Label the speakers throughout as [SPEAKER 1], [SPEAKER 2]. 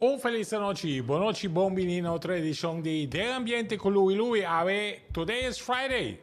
[SPEAKER 1] Un felis anochi, bon nochi, bon bini na otro edicion di Den Ambiente cu Louie Louie. Awe, today is Friday.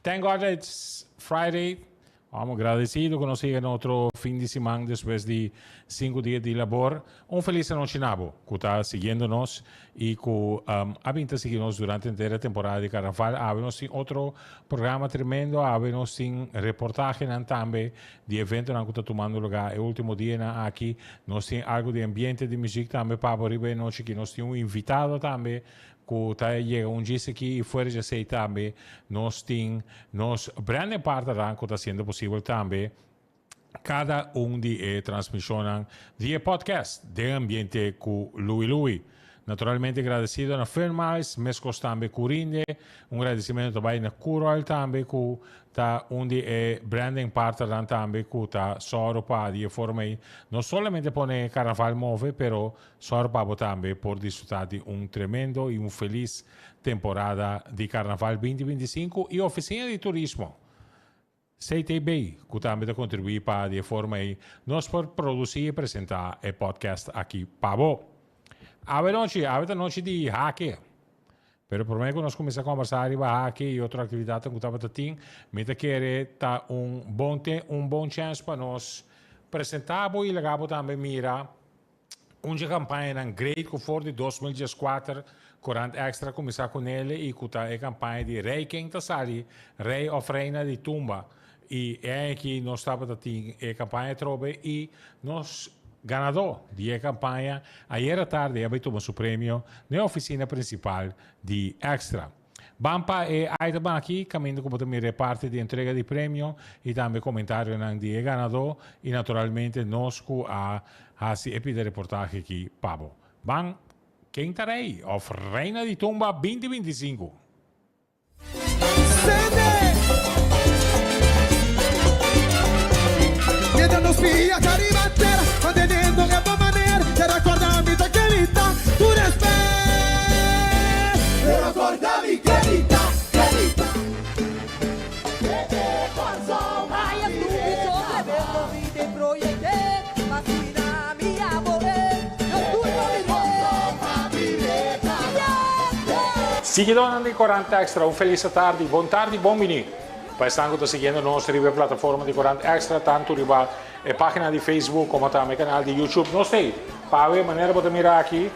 [SPEAKER 1] Thank God it's Friday. Vamos agradecido cu nos yega na otro fin di siman despues di cinco dia di labor. Un felis anochi na bo cu ta siguiendo nos y cu a bin ta sigui nos durante henter e temporada di Carnaval. Awe nos tin otro programa tremendo, awe nos tin reportahenan tambe di eventonan cu ta tumando lugar e ultimo dianan aki. Nos tin algo di ambiente di muziek tambe pa bo riba e nochi aki. Nos tin un invitado tambe cu ta yega un djis aki y fuera djesey tambe nos tin nos branding partnernan cu ta haciendo posibel tambe cada un di e transmisionnan di e podcast Den Ambiente cu Louie Louie. Naturalmente gradecido na Fern Miles, mescos tambe cu Rinde. Un gradecimento ta bay na Curoil tambe cu ta un di e branding partnernan tambe cu ta sòru pa di e forma ey no solamente pone Carnaval move pero sòru pa bo tambe por disfruta di un tremendo y un feliz temporada di Carnaval 2025 y Oficina di Turismo CTB cu tambe ta contribui pa di e forma ey nos por produci y presenta e podcast aki pa bo. Awe nochi, awe ta nochi di hake. Pero prome cu nos cuminsa combersa riba hake y otro actividadnan cu tabata tin, mi ta kere ta un bon te un bon chance pa nos presenta bo y laga bo tambe mira Un dje campañanan great cu for di 2014 Corant Extra a cuminsa cu nele y cu ta e campaña di Rey ken ta sali Rey of Reina di Tumba y e aña aki nos tabata tin e campaña atrobe y nos ganador di e campaña ayera tarde a bay tuma su premio n'e oficina principal di Extra. Ban pa e item aki caminda cu bo ta mira e parti di entrega di premio y tambe comentarionan di e ganador y naturalmente nos cu a haci e pida reportahe aki pa bo. Ban ken ta rey of reina di tumba 2025?
[SPEAKER 2] Mientras nos pia ta riba tera, manteniendo e bon manera, Pero acorda mi ta ken mi ta, tur respet. Pero acorda mi ken mi ta, ken mi ta.
[SPEAKER 1] Siguidónan di Corant Extra, un felis atardi, bon tardi, bon bini pa esnan ku ta siguiendo nos riba e plataforma di Corant Extra, tantu riba e página di Facebook komo tambe e kanal di YouTube. Nos t'ei pa awe manera bo ta mira aki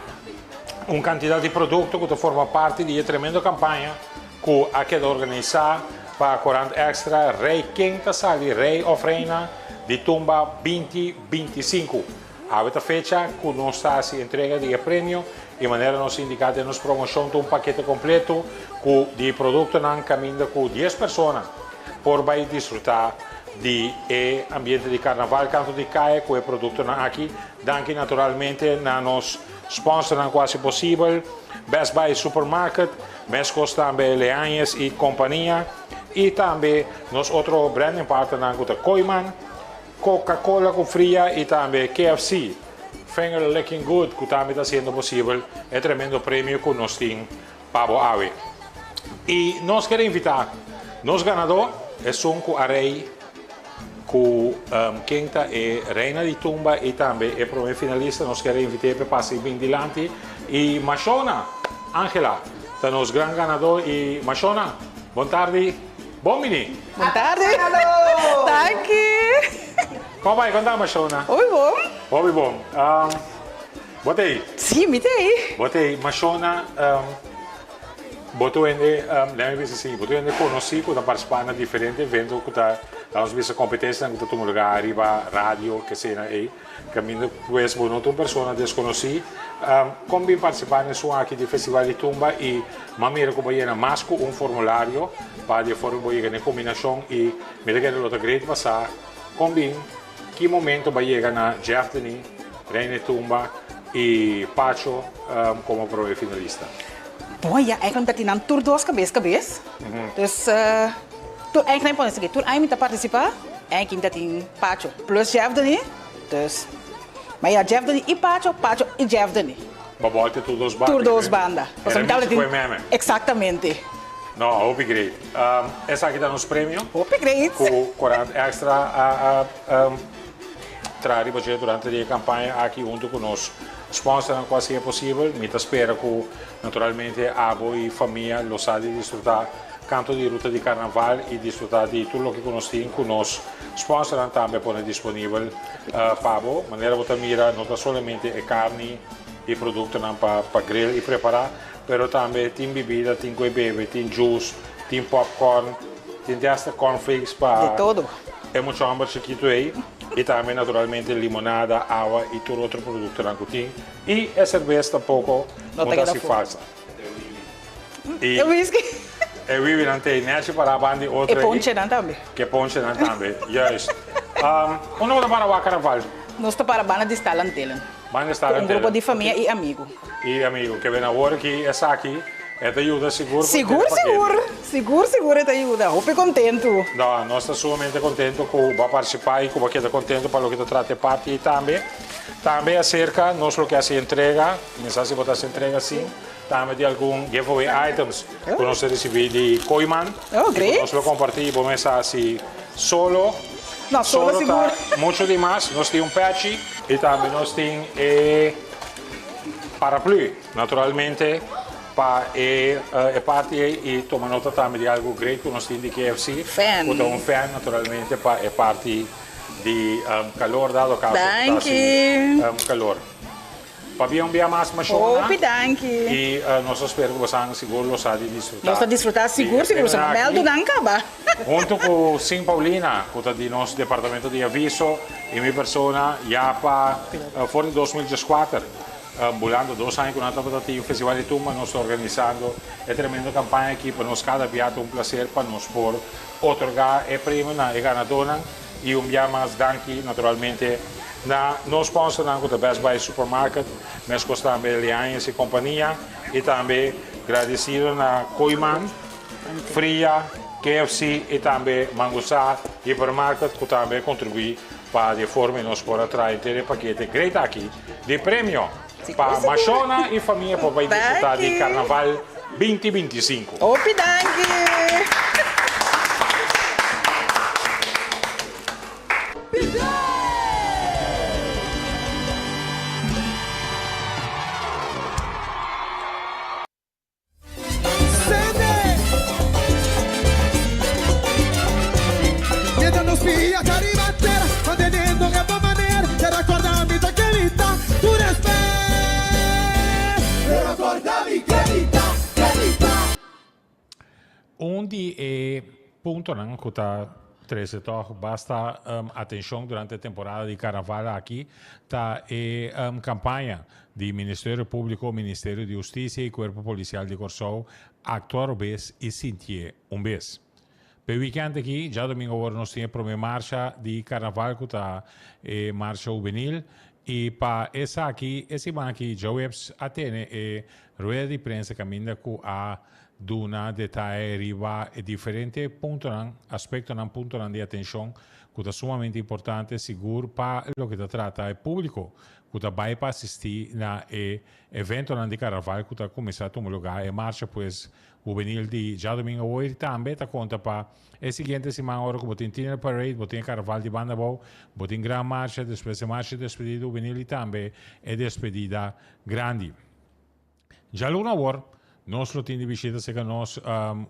[SPEAKER 1] un kantidat di produkto ku ta forma parti di e tremendo kampaña ku a keda organisá pa Corant Extra, Rei Ken Ta Sali Rei òf Reina di Tumba 2025. Awe ta fecha ku nos ta hasi entrega di e premio i manera nos indiká den nos promoshon ta un pakete kompleto ku di produktonan kaminda ku dies persona por bai disfrutá di e ambiente di karnaval kantu di kaya ku e produktonan aki. Danki naturalmente na nos sponsornan ku hasi posibel, Best Buy Supermarket, meskos tambe Leañez i kompania i tambe nos otro branding partnernan ku ta Kooyman, Coca Cola cu fria y tambe KFC, Finger Licking Good cu tambe ta haciendo posibel e tremendo premio cu nos tin pa bo awe. Y nos kier invita nos ganador, esun cu a rey cu ken ta e reina di tumba y tambe e prome finalista, nos kier invit'e pa e pasa y bin dilanti. Y Mashona Angela ta nos gran ganador y Mashona, bon tardi. Bon bini!
[SPEAKER 3] Bon tardi! Danki!
[SPEAKER 1] Kon bai? Kon ta Mashona?
[SPEAKER 3] Hopi bon!
[SPEAKER 1] Hopi bon. Bo ta ei?
[SPEAKER 3] Si, mi ta ei.
[SPEAKER 1] Bo ta ei. Mashona, bo ta wende, lèt mi bisa así, bo ta wende konosí ku ta partisipá na diferente evento ku ta, laat nos bisa kompetenshanan ku ta tuma lugá riba radio, kesena ei. Kaminda pues bo no ta un persona deskonosí. Kon bin partisipá na esun aki di Festival di Tumba i m'a mira ku bo yena mas ku un formulario pa di e forma bo yega na e kombinashon i mi ta kere lo ta great pa sa kon bin ki momento bo a yega na Jeff Denis, Reina di Tumba i Pacho komo prome finalista.
[SPEAKER 3] Bon ya eigenlijk mi ta tin nan tur dos kabes kabes. Dus tur eigenlijk mi pone esaki tur aña mi ta partisipá. Eigenlijk mi ta tin Pacho plus Jeff Denis. Dus ma ya Jeff Denis i Pacho, Pacho i Jeff Denis.
[SPEAKER 1] Bo bolta tur dos banda.
[SPEAKER 3] Tur dos banda.
[SPEAKER 1] Era mi si koe meme.
[SPEAKER 3] Exactamente.
[SPEAKER 1] No, hopi great. Esaki ta nos premio.
[SPEAKER 3] Hopi great.
[SPEAKER 1] Ku Corant Extra a. traha riba dje durante di e kampaña aki huntu ku nos sponsornan ku hasi e posibel. Mi ta spera ku naturalmente abo i famia lo sa di disfrutá kantu di ruta di karnaval i disfrutá di tur loke ku nos tin ku nos sponsornan tambe a pone disponibel pa bo. Manera bo ta mira no ta solamente e karni i produktonan pa pa grill i prepará, pero tambe tin bibida, tin ku e bebe, tin juice, tin popcorn, tin te hasta cornflakes pa
[SPEAKER 3] De todo.
[SPEAKER 1] e mucha homber chikitu ei i tambe naturalmente limonada, awa i tur otro produktonan ku tin. I e serbes tampoko
[SPEAKER 3] No
[SPEAKER 1] no
[SPEAKER 3] ta
[SPEAKER 1] ta
[SPEAKER 3] keda
[SPEAKER 1] hasi
[SPEAKER 3] for.
[SPEAKER 1] falta. I
[SPEAKER 3] E whisky.
[SPEAKER 1] e wibinan ta ei nèchi pará banda di
[SPEAKER 3] E
[SPEAKER 1] otro ei.
[SPEAKER 3] ponchenan tambe.
[SPEAKER 1] Ke ponchenan tambe, juist. Unda bo ta para wak karnaval?
[SPEAKER 3] Nos ta para banda di Stalantelen.
[SPEAKER 1] Banda di
[SPEAKER 3] Ku un
[SPEAKER 1] Stalantelen.
[SPEAKER 3] grupo di famia i amigu.
[SPEAKER 1] I amigu. Ke ben awor ki esaki e ta yuda sigur ku
[SPEAKER 3] Sigur,
[SPEAKER 1] tene pakete.
[SPEAKER 3] sigur. Sigur, sigur e ta yuda. Hopi kontentu.
[SPEAKER 1] No, nos ta sumamente kontentu ku bo a partisipá i ku bo a keda kontentu pa loke ta trata e parti ei tambe. Tambe aserka nos loke hasi entrega, mi sa si bo ta hasi entrega sin, tambe di algun giveaway items ku nos a risibí di Kooiman.
[SPEAKER 3] Oh,
[SPEAKER 1] I ku
[SPEAKER 3] great.
[SPEAKER 1] nos lo kompartí i bo mes a hasi solo.
[SPEAKER 3] No, solo
[SPEAKER 1] Solo ta
[SPEAKER 3] sigur.
[SPEAKER 1] muchu di mas. Nos tin un pèchi i tambe nos tin e paraplü, naturalmente, pa e e parti ei i tuma nota tambe di algu great ku nos tin di KFC,
[SPEAKER 3] Fan.
[SPEAKER 1] ku ta un fan naturalmente pa e parti di calor dado caso cu ta
[SPEAKER 3] Danki.
[SPEAKER 1] haci calor. Pabia un bia mas Mashona.
[SPEAKER 3] Hopi danki.
[SPEAKER 1] Y nos ta spera cu bosan sigur lo sa di disfruta.
[SPEAKER 3] Nos ta disfruta sigur sigur. Sa meldu nan caba.
[SPEAKER 1] Hunto cu Sin Paulina cu ta di nos departamento di aviso y mi persona ya pa for di 2014 bulando dos aña cu nan tabata tin Festival di Tumba nos ta organisando e tremendo campaña aki pa nos cada bia ta un placer pa nos por otorga e premio na e ganadornan. I un bia mas danki naturalmente na nos sponsornan ku ta Best Buy Supermarket, meskos tambe Leañez i kompania i tambe gradesido na Kooiman, Fria, KFC i tambe Mangusá Hypermarket ku tambe a kontribuí pa di e forma nos por a traha henter e pakete great aki di premio pa Mashona i famia por bai disfrutá di Karnaval binti 25.
[SPEAKER 3] Hopi danki!
[SPEAKER 1] Un di e puntonan ku ta trese tòg basta atenshon durante e temporada di karnaval aki ta e kampaña di Ministerio Públiko, Ministerio di Hustisia i Kuerpo Polisial di Kòrsou Aktua Robes i Sintié Un Bes. P'e wikènt aki, djadumingu awor nos tin e promé marsha di karnaval ku ta e Marsha Hubenil i pa esaki e siman aki djaweps a tene e rueda di prensa kaminda ku a duna detaye riba e diferente puntonan, aspektonan, puntonan di atenshon ku ta sumamente importante sigur pa loke ta trata e públiko ku ta bai pa asistí na e eventonan di karnaval ku ta kuminsá tuma lugá e marsha pues Hubenil di djadumingu awor tambe ta konta pa e siguiente siman ora ku bo tin Tiener Parade, bo tin e Karnaval di Banda Abou, bo tin Gran Marsha, despues e Marsha di Despedida Hubenil i tambe e Despedida Grandi. Djaluna awor nos lo tin di bishita serka nos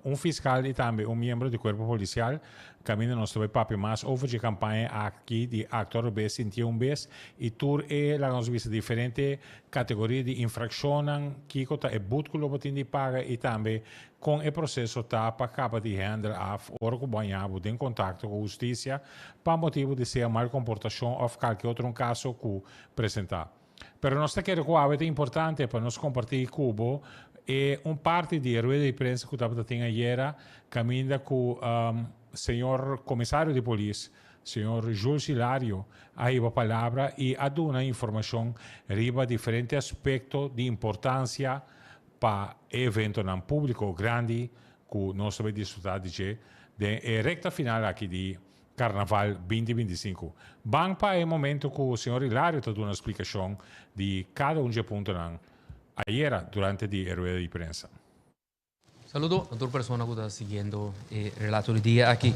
[SPEAKER 1] un fiskal i tambe un miembro di Kuerpo Polisial kaminda nos ta bai papia mas over dje kampaña aki di Aktua Robes Sintié Un Bes i tur e laga nos bisa diferente Kategoria di infrakshonnan, kiko ta e but ku lo bo tin di paga i tambe kon e proseso ta pa kaba di handle af ora ku bo haña bo den kontakto ku hustisia pa motibu di sea mal komportashon òf kalke otro un kaso ku presentá. Pero nos ta kere ku awe ta importante pa nos kompartí ku bo e un parti di e rueda di prensa ku tabata tin ayera kaminda ku señor komisario di polis Señor Jules Hilario a hiba palabra y a duna informacion riba diferente aspecto di importancia pa e eventonan publico grandi cu nos ta bay disfruta di dje den e recta final aki di Carnaval 2025. Ban pa e momento cu señor Hilario ta duna splicacion di cada un dje puntonan ayera durante di e rueda di prensa.
[SPEAKER 4] Saludo na tur persona ku ta siguiendo e relato di dia aki.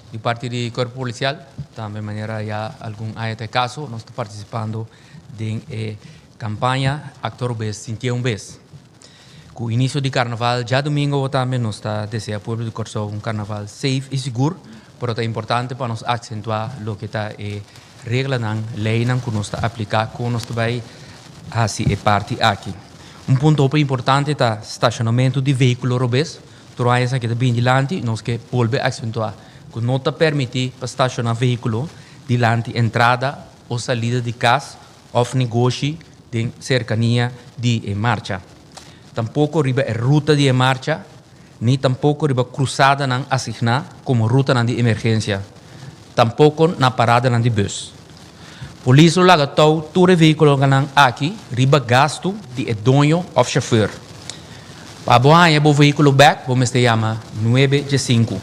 [SPEAKER 4] Di parti di Cuerpo Policial, tambe manera ya algun aña ta e caso, nos ta participando den e campaña Actua Robes Sintié un Bes. Cu inicio di Carnaval djadomingo tambe nos ta desea pueblo di Corsou un Carnaval safe y sigur, pero ta importante pa nos accentua loke ta e reglanan, leynan cu nos ta aplica con nos ta bay haci e parti aki. Un punto hopi importante ta stacionamento di vehiculo robes. Tur aña esaki ta bini dilanti, nos ke bolbe aksentuá ku no ta permití pa stashoná vehíkulo dilanti entrada o salida di kas òf negoshi den serkania di e marcha, tampoko riba e ruta di e marcha ni tampoko riba krusadanan asigná komo rutanan di emergensia, tampoko na paradanan di bùs. Polis lo laga tou tur e vehíkulonan aki riba gastu di e doño òf shofùr. Pa bo haña bo vehíkulo bèk bo mester yama nuebe dje sinku.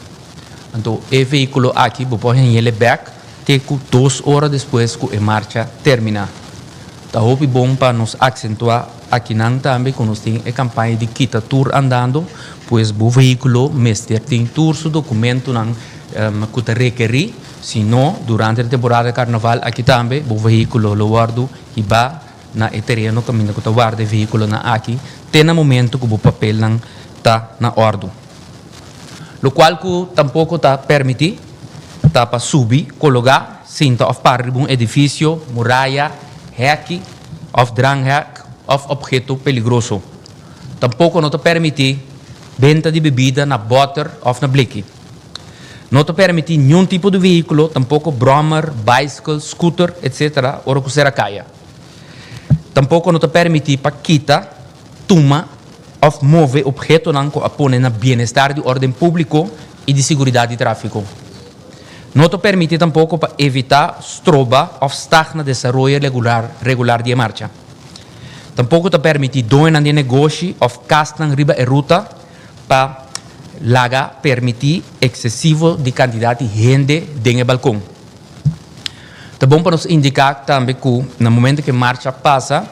[SPEAKER 4] Anto e vehíkulo aki bo por hañ'el bèk te ku dos ora despues ku e marcha terminá. Ta hopi bon pa nos aksentuá akinan tambe ku nos tin e kampaña di kita tur andando, pues bo vehíkulo mester tin tur su dokumentunan ku ta rekerí. Si no, durante e temporada di karnaval aki tambe bo vehíkulo lo wòrdu hibá na e tereno kaminda ku ta warda e vehíkulonan aki te na momento ku bo papelnan ta na òrdu. Lokual ku tampoko ta permití ta pa subi, kologá, sinta òf para riba un edifisio, muraya, hèki òf dranghèk òf opheto peligroso. Tampoko no ta permití benta di bebida na bòter òf na bleki. No ta permití niun tipo di vehíkulo, tampoko bròmer, baiskel, skuter, etc. Ora ku sera kaya. Tampoko no ta permití pa kita, tuma òf move ophetonan ku a pone na bienestar di órden públiko i di siguridat di tráfiko. No ta permití tampoko pa evitá, stroba òf stagna desaroyo regular di e marcha. Tampoko ta permití doñonan di negoshi òf kasnan riba e ruta pa laga permití eksesivo di kantidat di hende den e balkon. Ta bon pa nos indiká tambe ku na momento ku e marcha pasa,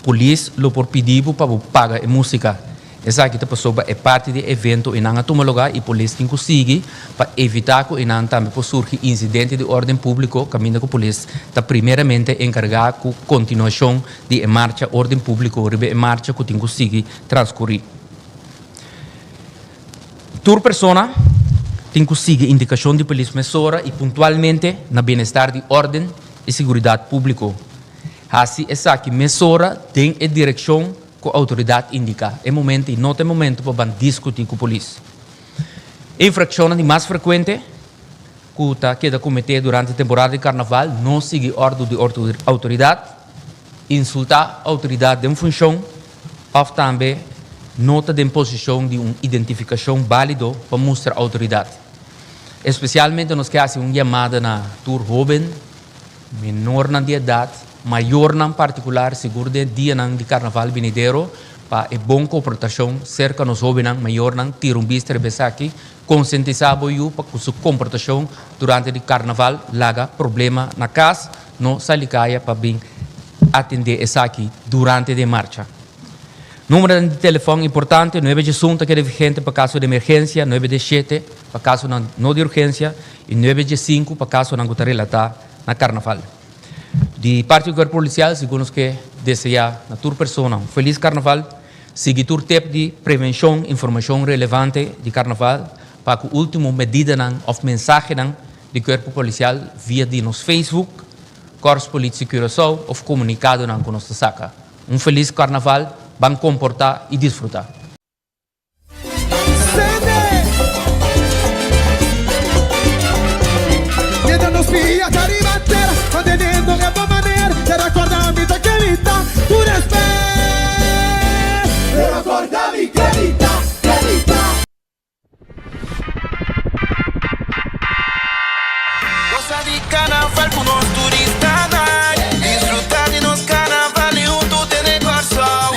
[SPEAKER 4] polis lo por pidi bo pa bo paga e músika. Esaki ta pasobra e parti di e evento einan a tuma lugá i polis tin ku sigui pa evitá ku einan tambe por surgi insidente di órden públiko kaminda ku polis ta primeramente enkargá ku kontinuashon di e marcha órden públiko riba e marcha ku tin ku sigui transkurí. Tur persona tin ku sigui indikashon di polis mesora i puntualmente na bienestar di órden i siguridat públiko. Hasi esaki mesora den e direkshon ku outoridat indiká. E momento i no ta e momento pa ban diskutí ku polis. E infrakshonnan di mas frekuente ku ta keda kometé durante temporada di karnaval, no sigui òrdu di outoridat, insultá outoridat den funshon, òf tambe no ta den posishon di un identifikashon bálido pa mustra outoridat. Espesialmente nos ke hasi un yamada na tur hóben, menornan di edat, mayornan partikular sigur den dianan di karnaval binidero pa e bon komportashon serka nos hóbennan, mayornan tira un bista riba esaki, konsientisá bo yu pa ku su komportashon durante di karnaval laga problema na kas. No sali kaya pa bin atendé esaki durante di e marcha. Númeronan di telefòn importante, nuebe djesun ta keda vigente pa kaso di emergensia, nuebe djeshete pa kasonan no di urgensia i nuebe djesinku pa kasonan ku ta relatá na karnaval. Di parti di Kuerpo Polisial sigur nos ke deseá na tur persona un felis karnaval. Sigui tur tep di prevenshon, informashon relevante di karnaval pa ku último medidanan òf mensahenan di Cuerpo Policial via di nos Facebook, Korps Politie Curaçao of comunicadonan cu nos ta saca. Un feliz Carnaval, ban comporta y disfruta.
[SPEAKER 5] Gosa di Carnaval ku nos turistanan Disfruta di nos Carnaval i huntu tene Kòrsou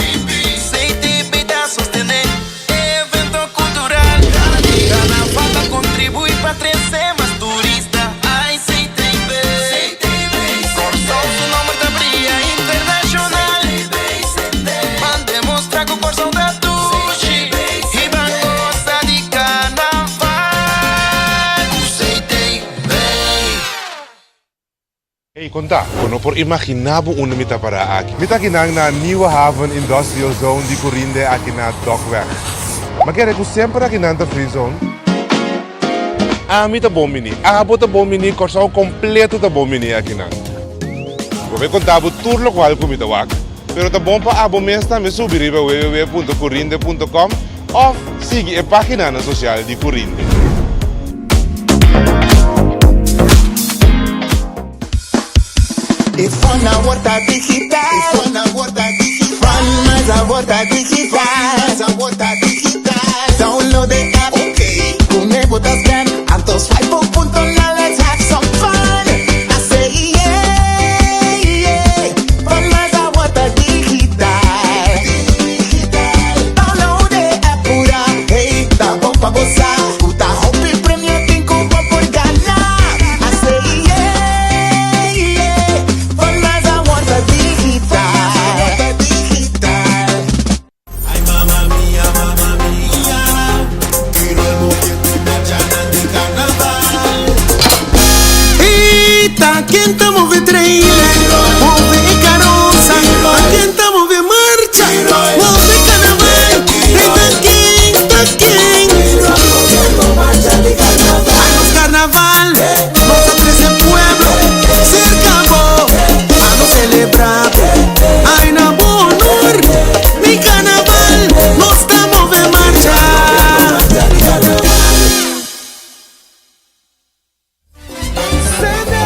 [SPEAKER 5] CTB ta sostené e evento kultural Carnaval ta kontribuí pa trese mas turista Ai CTB Kòrsou.
[SPEAKER 6] Konta, bo no por imaginá bo unda mi ta pará aki. Mi ta akinan na Nieuwe Haven Industrial Zone di Curinde aki na Dokweg. M'a kere ku semper akinan ta free zone. Ami ta bon bini, abo ta bon bini, Kòrsou kompleto ta bon bini akinan. Bo bai konta bo tur lokual ku mi ta wak, pero ta bon pa abo mes tambe subi riba www.curinde.com òf sigui e páginanan sosial di Curinde.
[SPEAKER 5] E fun awor ta digital. E fun awor ta digital. Fun mas awor ta digital. Mas awor ta digital. Download the app. Okay. Con e bo ta scan. Anto swipe un punto now let's have some fun. I say yeah, yeah. Fun mas awor ta digital. Digital. Download the app pura. Hey, ta bon pa bo sa. Cu ta hopi premio tin cu bo por gana. I say yeah, yeah. Fun mas awor ta digital. Digital.
[SPEAKER 7] Ay mama mia, mama mia, quiero el moquete mañana di carnaval.
[SPEAKER 2] Ey, ta ken ta move trailer, move e karosa, ta ken ta move marcha, move carnaval. Ey, ta ken, ta ken. A nos carnaval, nos a trece pueblo cerca bo, pa nos celebra bo. Ay, na bo honor, mi carnaval, nos ta move marcha. Sende!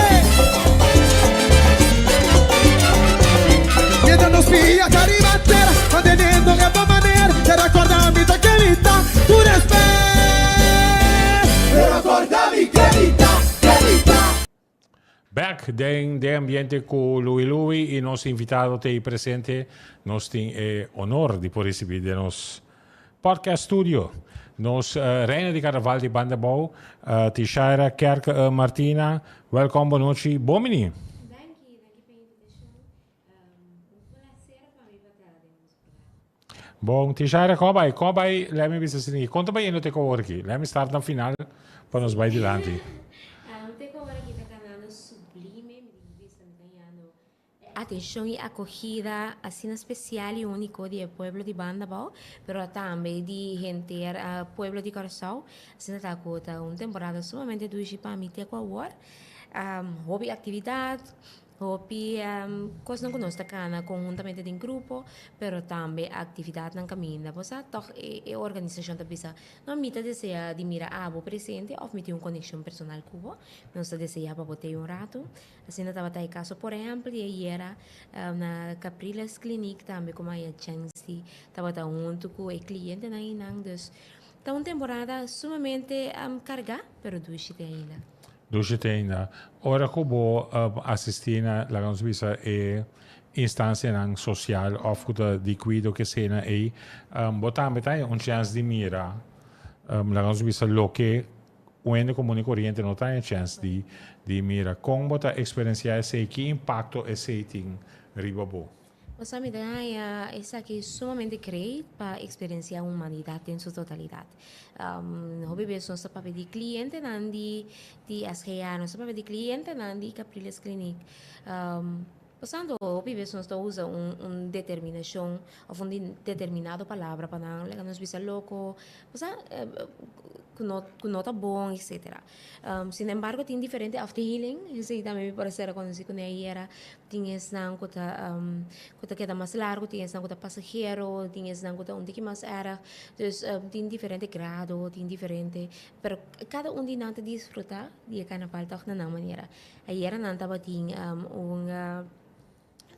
[SPEAKER 2] Mientras nos pia ta riba tera, manteniendo e bon manera, te recorda mi ta ken mi ta, tur respet. Pero corda mi ken mi ta, ken mi ta.
[SPEAKER 1] Bek den den ambiente cu Louie Louie y nos invitado ta ey presente. Nos tin e honor di por ricibi den nos Podcast Studio. Nos Reina di Carnaval di Banda Bou, Tishaira Kerk Martina. Welkom, bon nochi. Bon bini.
[SPEAKER 8] Danki, danki pa e invitashon. Un placer pa mi pa ta den nos programa.
[SPEAKER 1] Bon, Tishaira, kon a bai? Kon a bai? Lèmi mi bisa asina aki. Kon ta bai yendo te ku awor aki? Lèmi start na final pa nos bai dilanti.
[SPEAKER 8] Te ku awor aki ta kanando sublime. Mi tin ku bisa mi ta yando Atencion y acogida asina special y unico di e pueblo di Bandabou, pero tambe di henter pueblo di Curaçao. Asina ta cu ta un temporada sumamente dushi pa mi te cu awor. Hopi actividad, hopi cosnan cu nos ta cana conhuntamente den grupo, pero tambe actividadnan caminda. Bo sa toch e organisacion ta bisa, no mi ta desea di mira abo presente of mi tin un conexion personal cu bo, nos ta desea pa bo tey un rato. Asina tabata e kaso por ehèmpel di ayera na Capriles Clinic tambe ku Maya Chancy tabata huntu ku e klientenan einan. Dus ta un temporada sumamente kargá pero dushi te ainda.
[SPEAKER 1] Dushi te ainda. Ora ku bo asistí na laga nos bisa e instansianan sosial òf ku ta di kuido ke esena ei bo tambe ta haña un chèns di mira laga nos bisa loke Un hende komun i koriente no ta haña chèns di di mira. Kon bo ta eksperensiá esei? Ki impakto esei tin riba bo?
[SPEAKER 8] Bo sa mi ta haña esaki sumamente great pa eksperensiá humanidat den su totalidat. Hopi bes nos ta papia di klientenan di di SGA, nos ta papia di klientenan di Capriles Clinic. Pasando hopi bes nos ta usa un un determinashon òf un determinado palabra pa nan, laga nos bisa loko, pasá ku no ku no ta bon etcetera. Sin embargo tin diferente afdeling, esei tambe mi por a sera konosí kuné ayera, tin esnan ku ta ku ta keda mas largu, tin esnan ku ta pasahero, tin esnan ku ta un tiki mas èrg, dus tin diferente grado, tin diferente, pero kada un di nan ta disfrutá di e karnaval tòg na nan manera. Ayera nan tabatin un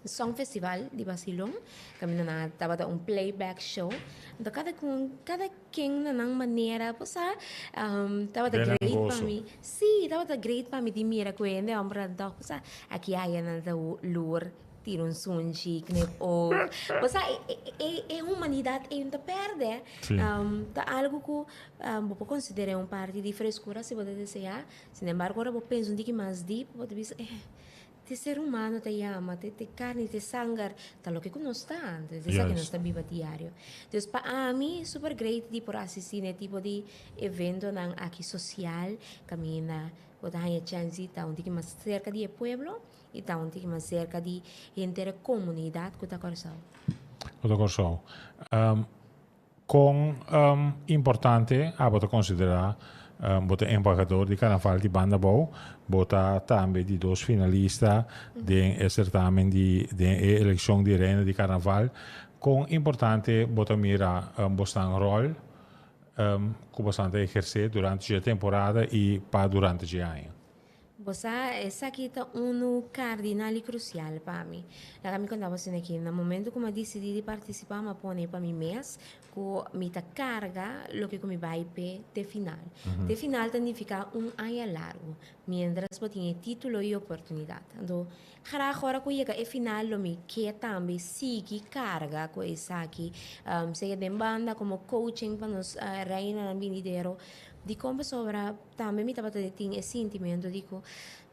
[SPEAKER 8] song festival di Basilon, kaminda nan tabata un playback show. Anto kada kun, kada ken na nan manera, bo sa, tabata
[SPEAKER 1] Den nan
[SPEAKER 8] great pa
[SPEAKER 1] goso.
[SPEAKER 8] mi. Sí, tabata great pa mi di mira ku hende hombernan tòg, bo sa, aki aya nan ta lur, tira un sunchi, knip oog. Bo sa, e e humanidat ei no ta pèrdè.
[SPEAKER 1] Sí.
[SPEAKER 8] Ta algu ku bo por konsider'é un parti di freskura si bo ta deseá. Sin embargo, ora bo pensa un tiki mas dip, bo ta bisa, eh, te ser humano ta yama, te te carni, te sanger, ta loke cu nos ta antes, esaki nos ta biba diario. Dus pa ami, super great di por asisti na e tipo di eventonan aki social, caminda bo ta haña chance di ta un tiki mas cerca di e pueblo. i ta un tiki mas serka di henter e komunidat ku ta Kòrsou.
[SPEAKER 1] Ku ta Kòrsou. Kon importante abo ta konsiderá bo ta embahador di Karnaval di Banda Bou? Bo ta tambe di dos finalista den e sertamen di den e elekshon di Reina di Karnaval. Kon importante bo ta mira bosnan ròl ku bosnan ta ehersé durante dje temporada i pa durante dje aña?
[SPEAKER 8] Bo sa, esaki ta unu kardinal i krusial pa mi. Laga mi konta bo asina aki, na momentu ku mi a disidí di partisipá, mi a pone pa mi mes ku mi ta karga loke ku mi bai p'e te final. Te final ta nifiká un aña largu, miéntras bo tin e título i oportunidat. Anto, graag ora ku yega e final lo mi ke tambe sigui karga ku esaki, sea den banda komo coaching pa nos reinanan binidero. Dikon? Pasobra. Tambe mi tabata tin e sintimento di ku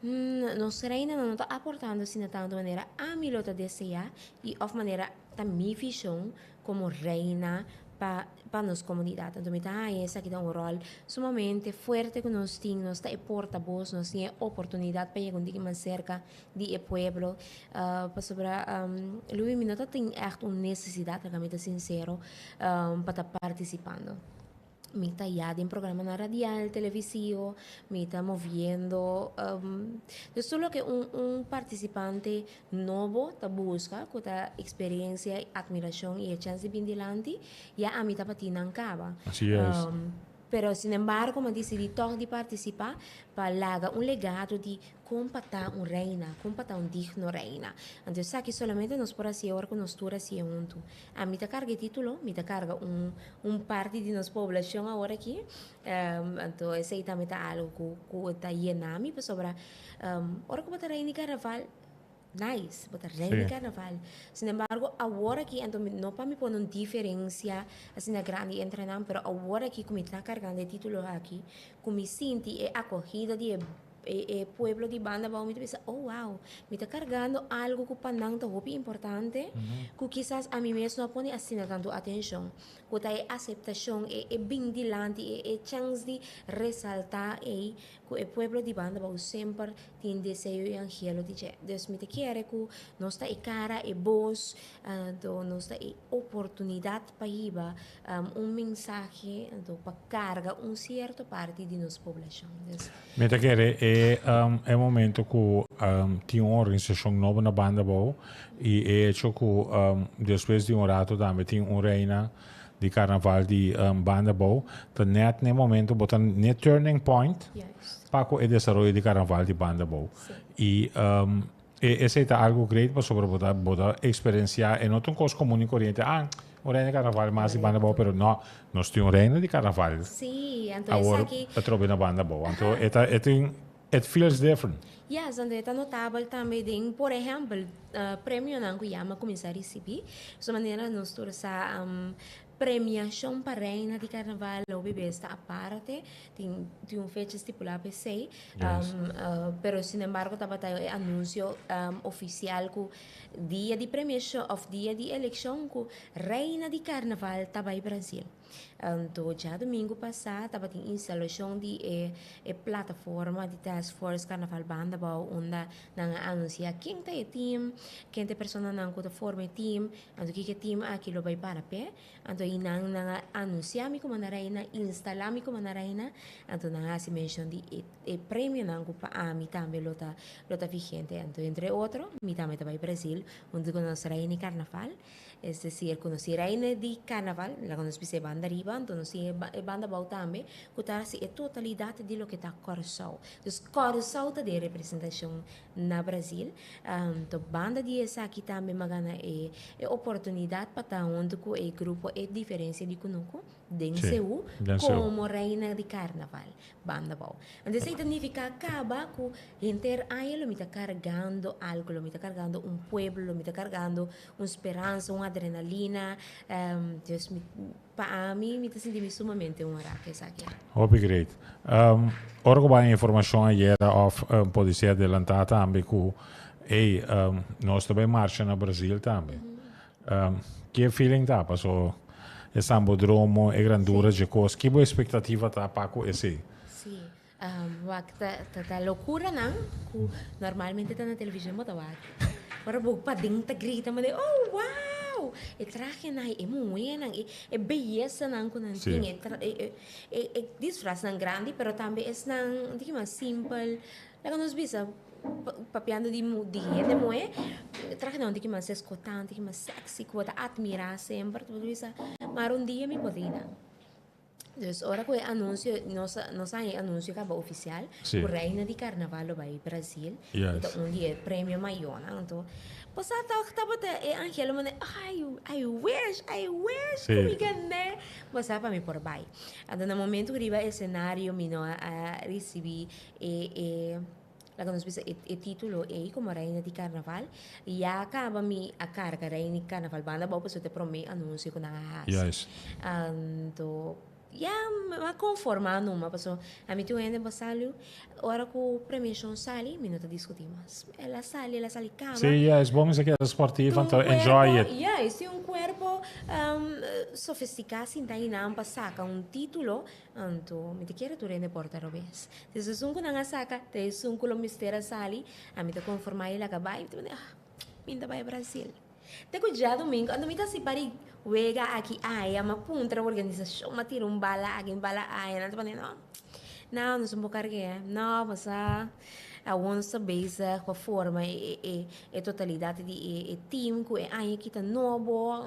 [SPEAKER 8] nos reinanan no ta aportando asina tantu manera ami lo ta deseá i òf manera ta mi vishon komo reina pa pa nos komunidat. Anto mi ta haña esaki ta un ròl sumamente fuerte ku nos tin, nos ta e portabos, nos tin e oportunidat pa yega un tiki mas serka di e pueblo pasobra Louis mi no ta tin ègt un nesesidat, laga mi ta sinsero, pa ta partisipando. Mi ta ya den programanan radial, televisivo, mi ta moviendo. Dus tur loke un un partisipante nobo ta buska ku ta eksperensia, atmirashon i e chèns di bin dilanti, ya ami tabatin nan kaba.
[SPEAKER 1] Así es.
[SPEAKER 8] Pero sinembargo mi a disidí tòg di partisipá pa laga un legado di Kon pa ta un reina, kon pa ta un digno reina. Anto esaki solamente nos por hasié ora ku nos tur hasié huntu. Ami ta karga e título, mi ta karga un un parti di nos poblashon awor aki, anto esei tambe ta algu ku ku ta yena mi pasobra ora ku bo ta reina di karnaval, nice, bo ta reina di karnaval. Sin embargo awor aki, anto mi no pa mi pone un diferensia asina grandi entre nan, pero awor aki ku mi ta kargando e título aki, ku mi sinti e akogida di e E pueblo di banda abou mi ta bisa, oh wow, mi ta kargando algu ku pa nan ta hopi importante, ku kisas ami mes no a pone asina tantu atenshon, ku ta e aseptashon, e e bin dilanti, e e chèns di resaltá ei, ku e pueblo di banda abou semper tin deseo i anhelo di dje. Dus mi ta kere ku nos ta e kara, e bos, anto nos ta e oportunidat pa hiba un mensahe, anto pa karga un sierto parti di nos poblashon. Dus.
[SPEAKER 1] Mi ta kere e e momento ku tin un organisashon nobo na banda abou i e hecho ku despues di un rato tambe tin un reina di karnaval di banda abou ta net na e momento bo ta n'e turning point pa ku e desaroyo di karnaval di banda abou i E esei ta algo great pasobra bo ta bo ta experiencia e no ta un cos comun y coriente ah un reina di carnaval mas di banda abou pero no nos tin un reina di carnaval
[SPEAKER 8] Sí, anto
[SPEAKER 1] awor
[SPEAKER 8] esaki
[SPEAKER 1] atrobe na banda abou anto e ta e tin it feels different.
[SPEAKER 8] Yes, anto e ta notabel tambe den por ehempel premionan ku ya mi a kuminsá risibí so manera nos tur sa Premiashon pa Reina di Karnaval lo bes ta aparte, tin tin un fecha stipulá pa esei, pero sinembargo tabata e anunsio ofisial ku dia di premiashon òf dia di elekshon ku Reina di Karnaval ta bai Brasil. Anto djadumingu pasá tabatin instalashon di e e plataforma di Task Force Karnaval Banda Bou unda nan a anunsiá ken ta e tim, ken ta e personanan ku ta forma e tim, Anto kiko e team aki lo bai para p'e? Anto i nan nan a anunsiá mi komo na reina, instalá mi komo na reina, anto nan a hasi menshon di e e premionan ku pa ami tambe lo ta lo ta vigente. Anto entre otro mi tambe ta bai Brasil huntu ku nos reina di karnaval, es desir ku nos tin reina di karnaval, laga nos bisa e banda riba, anto nos tin e banda abou tambe ku ta hasi e totalidat di loke ta Kòrsou. Dus Kòrsou ta den representashon na Brasil. Anto banda di esaki tambe mi a gana e e oportunidat pa ta huntu ku e grupo E Diferencia di Kunuku den
[SPEAKER 1] Sí,
[SPEAKER 8] Seú
[SPEAKER 1] den Seú.
[SPEAKER 8] komo reina di karnaval banda abou. Anto esei ta nifiká kaba ku henter aña lo mi ta kargando algu, lo mi ta kargando un pueblo, lo mi ta kargando un speransa, un adrenalina. Dus mi Pa ami, mi ta sinti mi sumamente honrá ku esaki.
[SPEAKER 1] Hopi great. Ora ku bai informashon ayera òf podi ser adelantá tambe ku ey nos ta bai marcha na Brazil tambe. Ke feeling ta? Paso e sambodromo, e grandura dje kos, ki bo espektativa ta pa ku esei?
[SPEAKER 8] Sí. Wak ta ta ta lokuranan ku normalmente ta na televishon bo ta wak. Ora bo paden ta grita bo di oh wow! E trahenan, e muhénan, e e beyesanan ku nan tin, e tra e e e e disfrasnan grandi pero tambe esnan un tiki mas simpel. Laga nos bisa papiando di di hende muhé, trahenan un tiki mas eskotá, un tiki mas sexy ku bo ta atmirá semper. Bo ta bisa, mar un dia mi por di nan. Dus ora ku e anunsio, nos nos a haña e anunsio kaba ofisial,
[SPEAKER 1] Sí.
[SPEAKER 8] ku Reina di Karnaval lo bai Brasil,
[SPEAKER 1] Yes.
[SPEAKER 8] ku ta un di e premio mayornan. Anto, bo sa tòg tabata e anhelo manera, ai, I wish, I wish ku
[SPEAKER 1] Sí.
[SPEAKER 8] mi gané. Bo sa pa mi por bai. Anto na momento ku riba esenario mi no a a risibí e e Laga nos bisa e e titulo ei komo Reina di Karnaval. Ya kaba mi a karga Reina di Karnaval banda abou pasobra ta e promé anunsio ku nan a hasi.
[SPEAKER 1] Juist.
[SPEAKER 8] Anto ya mi a konformá numa pasobra ami tin un hende bo salu ora ku premiashon sali mi no ta diskutí mas. El a sali el a sali kaba.
[SPEAKER 1] Sí, juist. Bo mester keda sportivo anto enjoy it.
[SPEAKER 8] Juist, tin un kuerpo sofistiká sinta einan pa saka un titulo Anto mi ta kere tur hende por ta robes. Si es esun ku nan a saka, ta esun ku lo mester a sali, ami ta konformá i laga bai. Mi ta manda, ah, mi ta bai Brasil. Te ku djadumingu, anto mi ta hasi par di wega aki aya, mi a puntra organisashon, mi a tira un bala aki, un bala aya, nan ta manda, no, no, nos no por karg'é, no, pasá awor nos ta bezig pa forma e e e totalidat di e e team ku e aña aki ta nobo.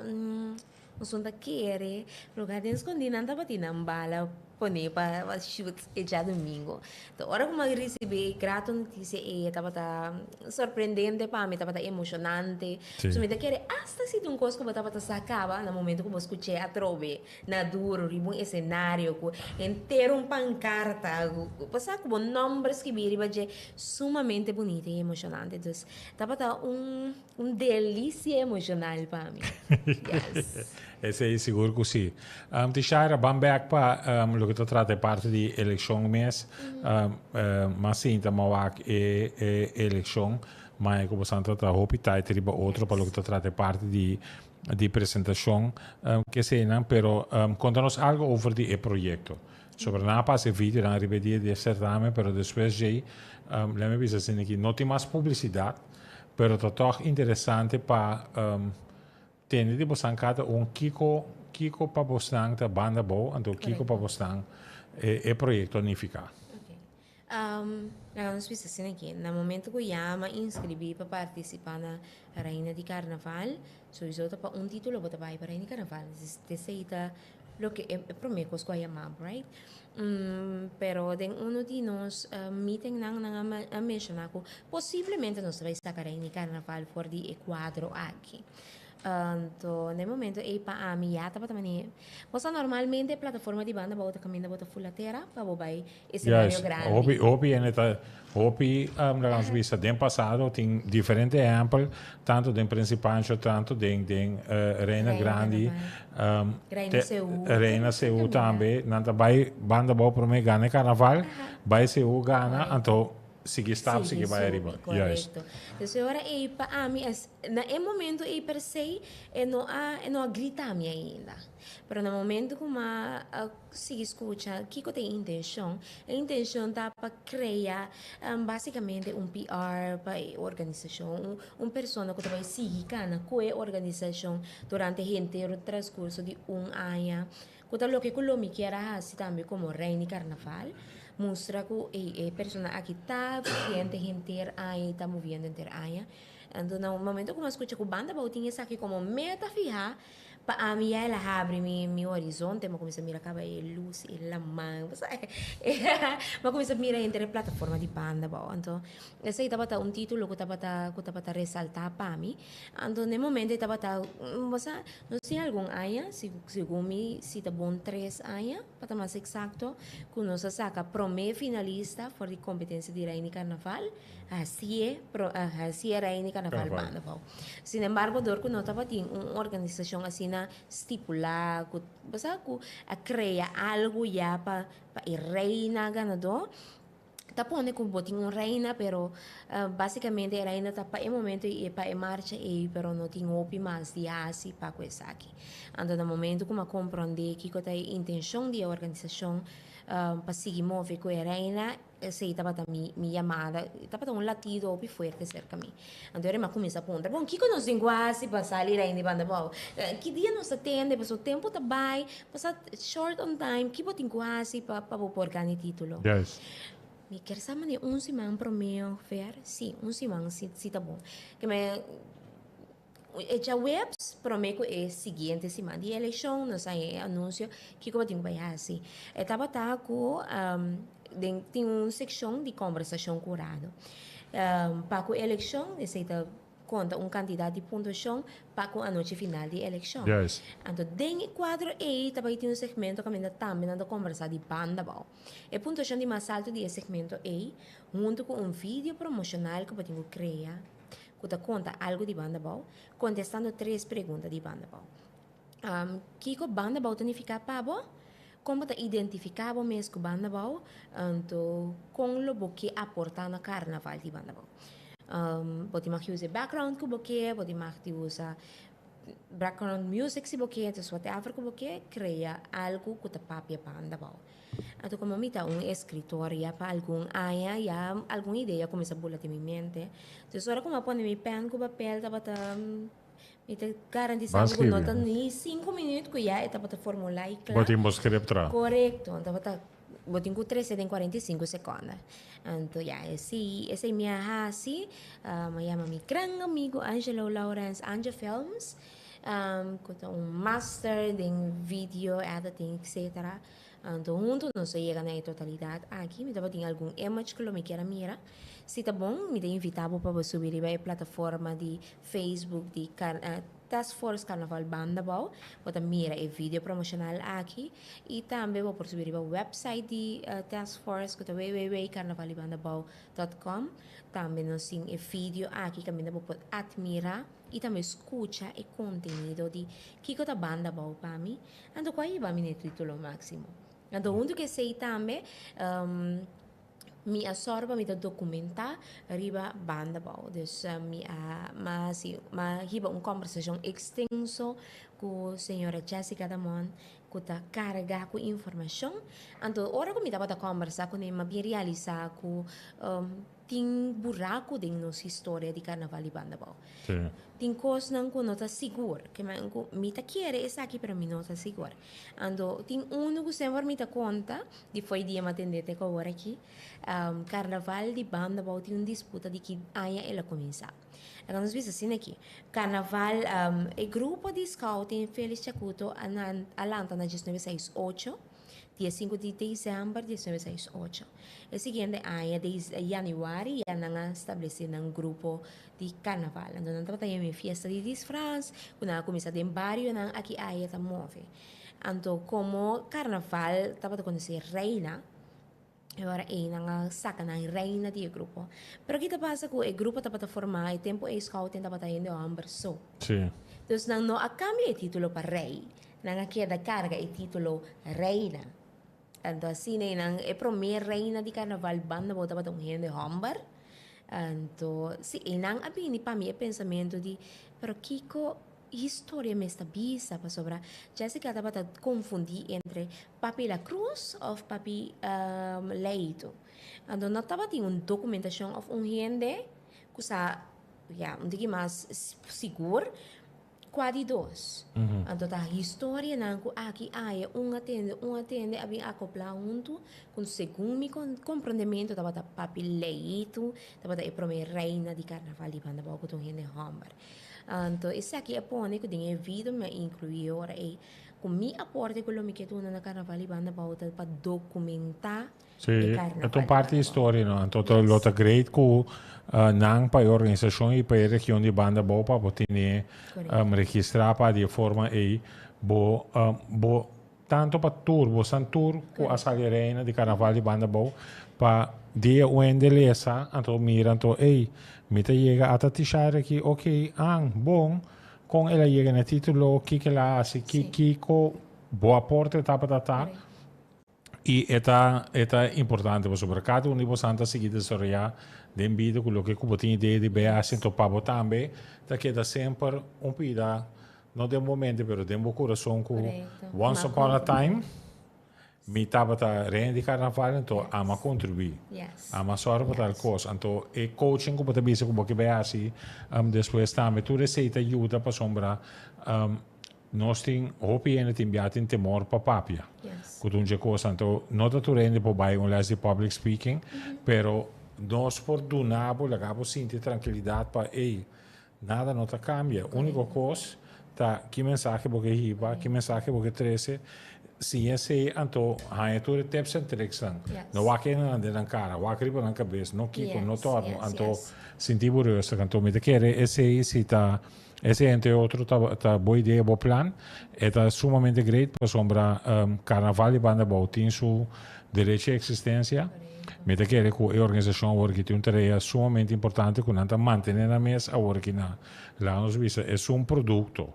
[SPEAKER 8] Nos no ta kere, lugar den skondí nan tabatin nan bala poné pa shoot e djadumingu. Ta ora ku mi a risibí e grato notisia ei e tabata sorprendente pa mi, tabata emoshonante. So mi ta kere asta si ta un kos ku bo tabata sa kaba na momento ku bo skuch'é atrobe na duru riba un esenario ku henter un pankarta ku bo sa ku bo nòmber skibí riba dje, sumamente bunita i emoshonante. Dus tabata un. Un delicia emocional pa mi. Yes.
[SPEAKER 1] Esei sigur ku si. Um, Tishaira, ban bek pa um, loke ta trata e parti di elekshon mes. Um, um, mas sinta ma wak e, e elekshon, ma e ku bosan ta ta hopi tight riba otro pa loke ta trata e parti di di presentashon, um, keseinan, pero um, konta nos algo over di e proyekto. Sobre nan a pasa e videonan riba e dia di e certamen, pero despues djei, um, lemme bisa asina ki no tin mas publisidat, Pero ta tòg interesante pa tende di bosan kada un kiko kiko pa bosnan ta banda bou anto kiko pa bosnan e e proyekto a nifiká.
[SPEAKER 8] Ok. Laga nos bisa asina aki, na momento ku ya mi a inskribí pa partisipá na Reina di Karnaval, souiso ta pa un título bo ta bai pa Reina di Karnaval. Esei ta Loke e prome kos ku a yama bo, right? Pero den uno di nos meetingnan nan a menshoná ku posiblemente nos ta bai saka Reina di Karnaval for di e kuadro aki. Anto na e momento ei pa ami ya tabata manera, bo sa normalmente e plataforma di banda bo ta kaminda bo ta fula tera pa bo bai escenario
[SPEAKER 1] Juist,
[SPEAKER 8] grandi.
[SPEAKER 1] hopi hopi hende ta hopi laga nos bisa den pasado tin diferente ehempel tanto den Prince Pancho tanto den den Reina
[SPEAKER 8] Reina
[SPEAKER 1] Grandi
[SPEAKER 8] Carnaval. Reina
[SPEAKER 1] te
[SPEAKER 8] Seú.
[SPEAKER 1] Reina Seú tambe nan ta bai banda abou prome gana e carnaval bai Seú gana anto sigui stap sigui
[SPEAKER 8] Sigui
[SPEAKER 1] bai
[SPEAKER 8] subi,
[SPEAKER 1] ariba juist.
[SPEAKER 8] correcto. Dus e ora ei pa ami es na e momento ei per se e no a e no a grita mi ainda pero na momento ku mi a Sigui skucha kiko ta e intenshon. E intenshon ta pa krea basikamente un PR pa e organisashon, un persona ku ta bai sigui kana ku e organisashon durante henter transkurso di un aña, ku ta loke ku lo mi kier a hasi tambe komo Reina di Karnaval, mustra ku e persona aki ta vigente henter aña i ta moviendo henter aña. Anto na un momento ku mi a skucha ku Banda Bou tin esaki komo meta fihá, Pa ami ya el a habri mi mi horizonte, mi a cuminsa mira caba e luz, e laman, bo sa, mi a cuminsa mira henter e plataforma di banda bao. Anto esey tabata un titulo cu tabata cu tabata resalta pa mi. Anto na e momento e tabata, bo sa, no tin algun aña, segun mi si ta bon tres aña, pa ta mas exacto, cu nos a saca prome finalista for di competencia di Reina di Carnaval. Hacié pro hacié Reina di Carnaval banda abou. Sin embargo dor cu no tabatin un organisacion asina stipula cu bo sa cu a crea algo ya pa pa e reina ganador ta pone cu bo tin un reina pero basicamente e reina ta pa e momento y pa e marcha ey pero no tin hopi mas di haci pa cu esaki. Anto na momento cu mi a comprende kico ta e intencion di e organisacion. pa sigui move ku e reina, esei tabata mi mi yamada, tabata un latido hopi fuerte serka mi. Anto ora mi a kuminsá puntra, bon, kiko nos tin ku hasi pa sali reina di Banda Bou? Ki dia nos ta tende? Pasobra tempu ta bai, pasa short on time, ki bo tin ku hasi pa pa bo por gana e título? Mi kier sa manera un siman promé ongeveer, sí, un siman si si ta bon. Ke me e djaweps promé ku e siguiente siman di elekshon nos haña e anunsio kiko bo tin ku bai hasi. E tabata ku den tin un sekshon di kombersashon ku rado. Pa ku elekshon esei ta konta un kantidat di puntuashon pa ku anochi final di elekshon. Anto den e kuadro ei ta bai tin un segmento kaminda tambe nan ta kombersá di banda abou. E puntuashon di mas altu di e segmento ei, huntu ku un video promoshonal ku bo tin ku krea ku ta konta algu di Banda Bou, kontestando tres pregunta di Banda Bou. Kiko Banda Bou ta nifiká pa bo? Kon bo ta identifiká bo mes ku Banda Bou? Anto, kon lo bo ke aportá na karnaval di Banda Bou? Bo tin mag usa e background ku bo ke, bo tin mag di usa background music si bo ke, dus whatever ku bo ke, krea algu ku ta papia Banda Bou. Anto como mi ta un escritor ya pa algun aña ya algun idea cuminsa bula den mi mente. Entonces ora cu mi a pone mi pen cu papel tabata mi ta garantisa bo cu no ta ni cinco minuut cu ya e tabata formula y cla.
[SPEAKER 1] Bo tin bo script tra.
[SPEAKER 8] Corecto. Tabata bo tin cu trece den 45 seconde. Anto ya esey esey mi a haci. Mi a yama mi gran amigo Angelo Lawrence Anje Films cu ta un master den video editing etcetera. Anto huntu nos a yega na e totalidat aki. Mi tabatin algun image ku lo mi kier a mira. Si ta bon, mi ta invitá bo pa bo subi riba e plataforma di Facebook di Task Force Carnaval Banda Bou. Bo ta mira e video promoshonal aki. I tambe bo por subi riba website di Task Force ku ta www.carnavalibandabou.com. Tambe nos tin e video aki kaminda bo por atmirá i tambe skucha e kontenido di kiko ta Banda Bou pa mi. Anto ku a hiba mi na e título máksimo. Anto huntu ku esei tambe mi a sòru pa mi ta dokumentá riba banda bou. Dus mi a mi a hasi mi a hiba un kòmbersashon ekstenso ku señora Jessica Damon ku ta kargá ku informashon. Anto ora ku mi tabata kòmbersá kuné mi a bin realisá ku Tin buraku den nos historia di karnaval di Banda Bou. Tin kosnan ku no ta sigur. Ke men ku mi ta kere esaki pero mi no ta sigur. Anto tin unu ku semper mi ta konta di fo'i dia mi a tende te ku awor aki. Karnaval di Banda Bou tin un disputa di ki aña el a kuminsá. Laga nos bisa asina aki. Karnaval e grupo di scouting Felix Chacuto a lanta na diesnuebe seis ocho. Dia sinku di desèmber di diecinuebe seis ocho. E siguiente aña di yanüari ya nan a stablesé nan grupo di karnaval. Anto nan tabata yama e fiesta di disfras ku nan a kuminsá den barionan aki aya ta move. Anto komo karnaval tabata konosé reina, e ora ei nan a saka nan reina di e grupo. Pero ki ta pasa ku e grupo tabata formá e tempu ei scouting tabata hende hòmber so. Dus nan no a kambia e título pa rei. Nan a keda karga e título reina. Anto asina ei nan e promé reina di karnaval banda bo tabata un hende hòmber. Anto si einan a bini pa mi e pensamentu di pero kiko historia mes ta bisa pasobra Jessica tabata konfundí entre Papi La Cruz òf Papi Leito. Anto no tabatin un dokumentashon òf un hende ku sa ya un tiki mas sigur Kua di dos? Anto ta historianan ku aki aya un a tende, un a tende a bin akoplá huntu ku segun mi komprondementu tabata Papi Leitu, tabata e promé reina di karnaval di Banda Bou ku ta un hende hòmber. Anto esaki a pone ku den e video mi a inkluí e ora ei ku mi aporte ku lo mi ke duna na karnaval di Banda Bou ta pa dokumentá
[SPEAKER 1] Sí, e ta un parti di historia, no? Anto ta lo ta great ku nan pa e organisashon i pa e region di Banda Bou pa bo tene registrá pa di e forma ei bo bo tanto pa tur bo san tur ku a sali reina di karnaval di Banda Bou pa dia un hende lesa anto mira anto ey mi ta yega ata Tishara aki ok an bon kon el a yega na e titulo kiko el a hasi ki kiko bo aporte tabata ta. I e ta e ta importante pasobra kada un di bosan ta sigui desaroyá den bida ku loke ku bo tin idea di bay hasi enton pa bo tambe ta keda semper un pida no den bo mente pero den bo kurason ku once upon a time. Mi tabata reina di carnaval anto ama contribui. Ama sòru pa tal cos. Anto e coaching cu bo ta bisa cu bo ke bay haci despues tambe tur esey ta yuda pasobra nos tin hopi hende tin bia tin temor pa papia cu ta un dje cos. Anto no ta tur hende por bay un les di public speaking pero nos por duna bo laga bo sinti trankilidad pa ey Nada no ta cambia. Unico cos ta ki mensahe bo ke hiba, ki mensahe bo ke trece. Siña esey anto haña tur e tips en tricksnan. No wak hendenan den nan cara, wak riba nan cabes, no kiko, no torno. Anto sinti bo rustig. Anto mi ta kere esey si ta esey entre otro ta ta bo idea, bo plan. E ta sumamente great pasobra Carnaval di Banda Abou tin su derecho di existencia. Mi ta kere ku e organisashon awor aki tin un tarea sumamente importante ku nan ta mantené nan mes awor aki na laga nos bisa esun produkto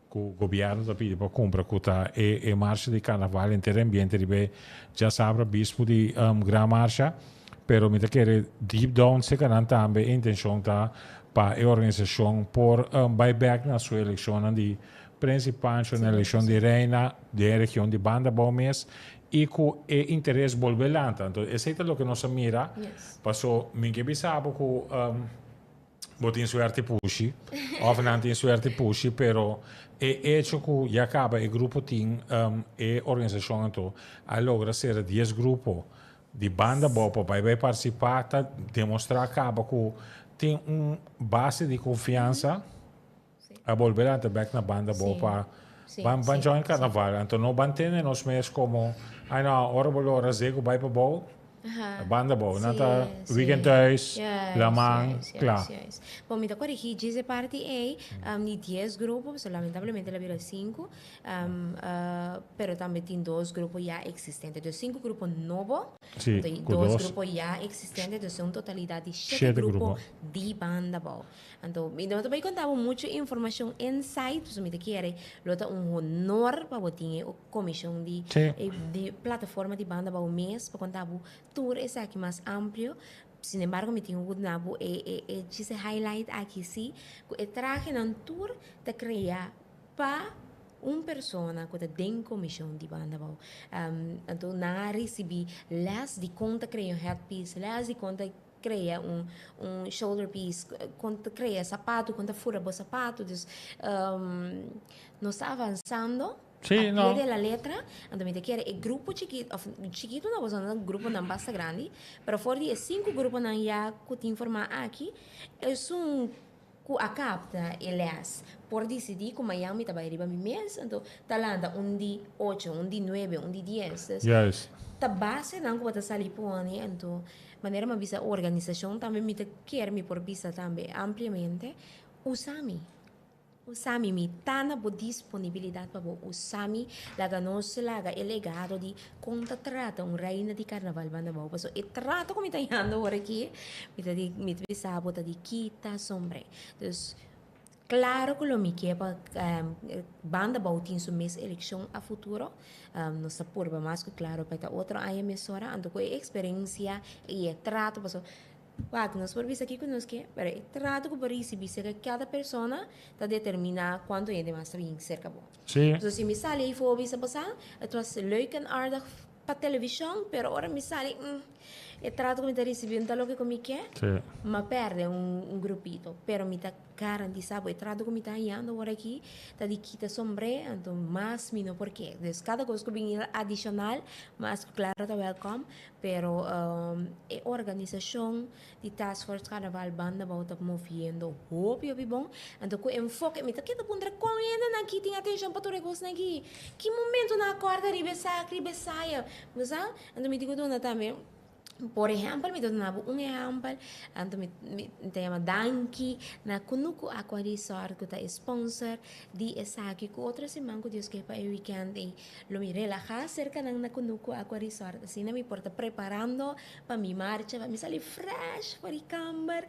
[SPEAKER 1] ku gobièrnu ta pidi pa kumpra ku ta e e marsha di karnaval henter e ambiente riba e djasabra bispu di gran marsha pero mi ta kere deep down seka nan tambe e intenshon ta pa e organisashon por bai bèk na su elekshonnan di Prens i Pancho na elekshon di Reina den e region di Banda Abou mes I ku e interes bolbe lanta. Anto esei ta loke nos a mira. Paso mi ke bisa bo ku bo tin suerte pushi of nan tin suerte pushi pero e hecho ku ya kaba e grupo tin e organisashon anto a logra sera dies grupo di banda abou pa bai bai partisipa ta demostra kaba ku tin un base di konfiansa. A bolbe lanta bek na banda bo pa ban ban join carnaval. Anto no ban tene nos mes como ay no ora bo lora zego bai pa bou banda bou. Nan ta weekend thuis, laman, kla.
[SPEAKER 8] Bon mi ta corigi djis e parti ey di dies grupo pasobra lamentablemente el a bira sinku pero tambe tin dos grupo ya existente. Dus sinku grupo nobo anto dos grupo ya existente dus un totalidad di shete grupo di banda bou. Anto, mi no ta bai konta bo muchu informashon inside, pasobra mi ta kere lo ta un honor pa bo tin e komishon di e di plataforma di Banda Bou mes pa konta bo tur esaki mas amplio. Sin embargo, mi tin ku duna bo e e e djis e highlight aki si, ku e trahenan tur ta krea pa un persona ku ta den komishon di Banda Bou. Anto nan a risibí lès di kon ta krea un headpiece, lès di kon ta crea un un shoulder piece con ta crea zapato con ta fura bo zapato dus nos ta avansando
[SPEAKER 1] Sí,
[SPEAKER 8] a
[SPEAKER 1] no.
[SPEAKER 8] pie de la letra anto mi ta kere e grupo chikito of chikito no pasobra nan ta gruponan basta grandi pero for di e sinku gruponan ya cu tin forma aki esun cu a capta e les por dicidi cu mayan mi ta bay riba mi mes anto ta lanta un di ocho un di nuebe un di dies dus ta basenan cu bo ta sali pone anto manera mi a bisa organisacion tambe mi ta kier mi por bisa tambe ampliamente usa mi usa mi mi ta na bo disponibilidad pa bo usa mi laga nos laga e legado di Kon ta trata un reina di karnaval banda bou? Pasobra e trato ku mi ta yanda ora aki, mi ta di, mi ta bisa bo ta di kita sombre. Dus, klaro ku lo mi ke pa banda bou tin su mes elekshon a futuro. Nos ta purba mas ku klaro pa e ta otro aña mesora. Anto ku e eksperensia i e trato, pasobra wak, nos por bisa kiko nos ke, pero e trato ku bo risibí serka kada persona ta determiná kuantu hende mas ta bin serka bo.
[SPEAKER 1] Sí.
[SPEAKER 8] So si mi sali ei for bisa bo sa, het was leuk en aardig pa televishon, pero ora mi sali, mm, e trato ku mi ta risibí no ta loke ku mi ke.
[SPEAKER 1] Sí.
[SPEAKER 8] M'a pèrdè un, un grupito. Pero mi ta garantisá bo, e trato ku mi ta hañando awor aki ta di kita sombré, anto mas mi no por ke. Dus kada kos ku bini adishonal, mas ku klaro ta wèlkòm, pero e organisashon Di Task Force Carnaval banda bou ta moviendo hopi hopi bon. Anto ku enfoke mi ta keda puntra kon hendenan aki tin atenshon pa tur e kosnan aki. Ki momento nan a kòrda riba esaki riba esaya. Bo sa? Anto mi tin ku duna tambe por ehèmpel mi ta duna bo un ehèmpel anto mi mi ta yama danki na Kunuku Aqua Resort ku ta e sponsor di esaki ku otro siman ku Dios ke pa e weekend ei lo mi relahá serka nan na Kunuku Aqua Resort asina mi por ta preparando Pa mi marcha, pa mi sali fresh for di kamber,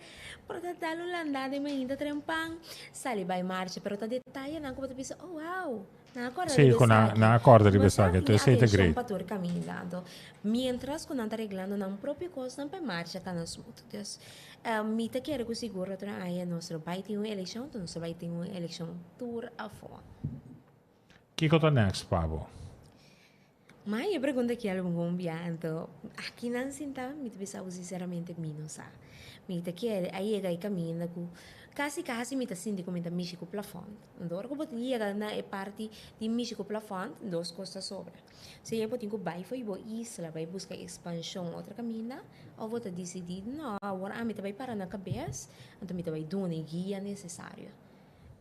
[SPEAKER 8] por ta dal un landa den mainta trempan, sali bai marcha, pero ta detayenan ku bo ta bisa, oh wow, nan a kòrda
[SPEAKER 1] Sí,
[SPEAKER 8] riba
[SPEAKER 1] ku nan,
[SPEAKER 8] esaki.
[SPEAKER 1] nan a kòrda riba
[SPEAKER 8] Bo sa
[SPEAKER 1] esaki,
[SPEAKER 8] tin
[SPEAKER 1] entonces esei ta
[SPEAKER 8] atenshon
[SPEAKER 1] great.
[SPEAKER 8] pa tur kaminda. Anto, mientras ku nan ta reglando nan propio kosnan pa e marcha kana smooth. Dus, mi ta kere ku sigur otro aña nos lo bai tin un elekshon, anto nos lo bai tin un elekshon tur afó.
[SPEAKER 1] Kiko ta next pa bo?
[SPEAKER 8] Ma e pregunta aki algun bia, anto aki nan sinta mi ta bisa bo sinceramente mi no sa. Mi ta kere a yega e kaminda ku kasi kasi mi ta sinti ku mi ta mishi ku plafond. Anto ora ku bo yega na e parti di mishi ku plafond, dos kos ta sobra. Sea bo tin ku bai for bo isla bai buska ekspanshon otro kaminda òf bo ta disidí no awor ami ta bai para na kabes anto mi ta bai duna e guia nesesario.